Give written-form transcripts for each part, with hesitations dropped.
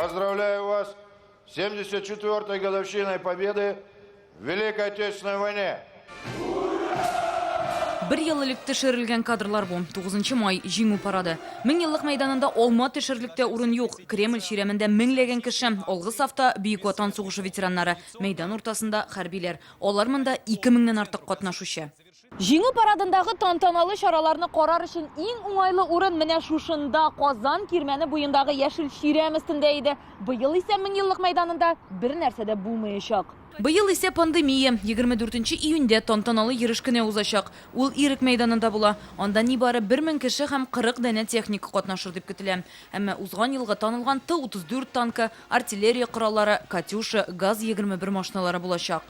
Поздравляю вас с 74-й годовщиной Победы в Великой Отечественной войне! Бер ел элек төшерелгән кадрлар бу. 9 май, Җиңү парады. Меңьеллык мәйданында алма төшерлек тә урын юк. Кремль чирәмендә меңләгән кеше. Алгы сафта Бөек Ватан сугышы ветераннары, мәйдан уртасында хәрбиләр. Алар монда 2 меңнән артык катнашучы. Җиңү парадындагы тантаналы чараларны карар өчен иң уңайлы урын менә шушында, Казан Кирмәне буендагы яшел чирәм өстендә иде. Быел исә Меңьеллык мәйданында бернәрсә дә булмаячак. Быел исә пандемия. 24 нче июньдә тантаналы йөреш кенә узачак. Ул Ирек мәйданында була. Анда нибары 1000 кеше һәм 40 данә техника катнашыр дип көтелә. Әмма узган елгы танылган Т-34 танкы, Артиллерия кораллары, Катюша, ГАЗ-21 машиналары булачак.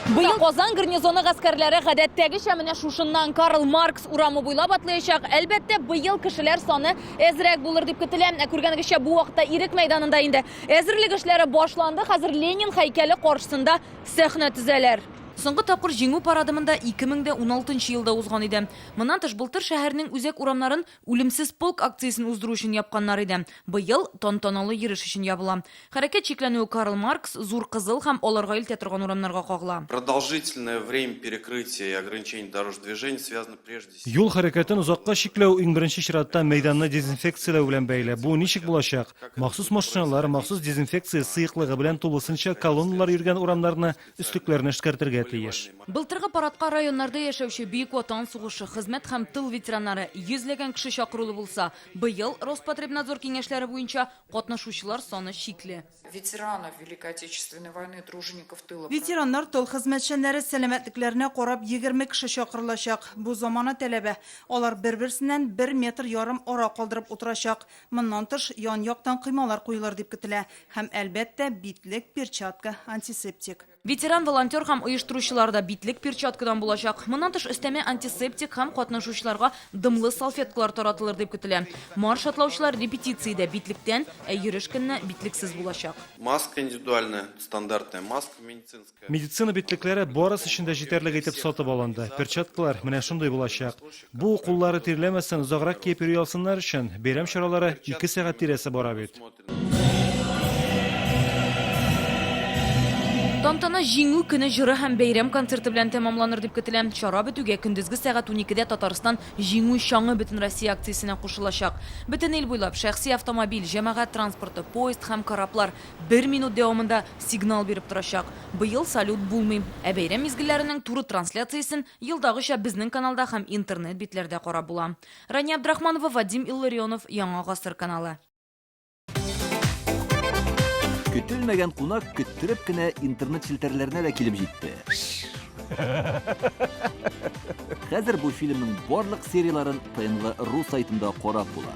Быел Казан гарнизоны гаскәрләре гадәттәгечә менә шушыннан Карл Маркс урамы буйлап атлыячак. Әлбәттә, быел кешеләр саны әзрәк булыр дип көтелә. Ә күргәнегезчә, бу вакытта Ирек мәйданында инде әзерлек эшләре башланды. Хәзер Ленин һәйкәле каршысында сәхнә төзәләр. Соңгы тапкыр Җиңү парады монда 2016 елда узган иде. Моннан тыш, былтыр шәһәрнең үзәк урамнарын Үлемсез полк акциясен уздыру өчен япканнар иде. Быел тантаналы йөреш өчен ябыла. Хәрәкәт чикләнүе Карл Маркс, Зур Кызыл һәм аларга илтә торган урамнарга кагыла. Продолжительное время перекрытия и ограничения дорожного движения связано прежде всего. Юл хәрәкәтен озакка чикләү иң беренче чиратта мәйданны дезинфекцияләү белән бәйле. Бу ничек булачак? Махсус машиналар, махсус дезинфекция сыеклыгы белән тулысынча колонналар йөргән урамнарны өслекләрне эшкәртергә тиеш. Былтыргы парадка районнарда яшәүче Бөек Ватан сугышы, хезмәт һәм тыл ветераннары, йөзләгән кеше чакырулы булса, быел, Роспотребнадзор киңәшләре буенча, катнашучылар саны чикле. Ветеранов Великой Отечественной войны, тружеников тыла. Ветераннар, тыл хезмәтчәннәре сәламәтлекләренә карап 20 кеше чакырылачак. Бу замана таләбе. Алар бер-берсеннән бер метр ярым ара калдырып утырачак. Моннан тыш, ян-яктан коймалар куелыр дип көтелә. Һәм, әлбәттә, битлек, перчатка, антисептик. Ветеран, волонтер һәм оештыручылар да битлек, перчаткадан булачак. Моннан тыш, өстәмә антисептик һәм катнашучыларга дымлы салфеткалар таратылыр дип көтелә. Марш атлаучылар репетициядә битлектән, ә йөреш көнне битлексез булачак. Маска индивидуальная, стандартная маска медицинская. Медицина битлекләре барысы өчен дә җитәрлек итеп сатып алынды. Перчаткалар менә шундый булачак. Бу, куллары тирләмәсен, озаграк киеп йөри алсыннар өчен. Бәйрәм чаралары ике сәгать тирәсе бара бит. Тантана Җиңү көне җыры һәм бәйрәм концерты белән тәмамланыр дип көтелә. Чара бетүгә көндезге сәгать уникедә Татарстан Җиңү чаңы Бөтенроссия акциясенә кушылачак. Бөтен ил буйлап шәхси автомобиль, җәмәгать транспорты, поезд һәм кораблар Бер минут дәвамында сигнал биреп торачак. Быел салют булмый. Ә бәйрәм мизгелләренең туры трансляциясен елдагыча безнең каналда һәм интернет битләрдә карап була. Рания Абдрахманова, Вадим Илларионов, Яңа гасыр каналы. Көтелмәгән кунак көттереп кенә интернет челтәрләренә дә килеп җитте. Хәзер бу фильмның барлык серияләрен ТНВ ру сайтында карап була.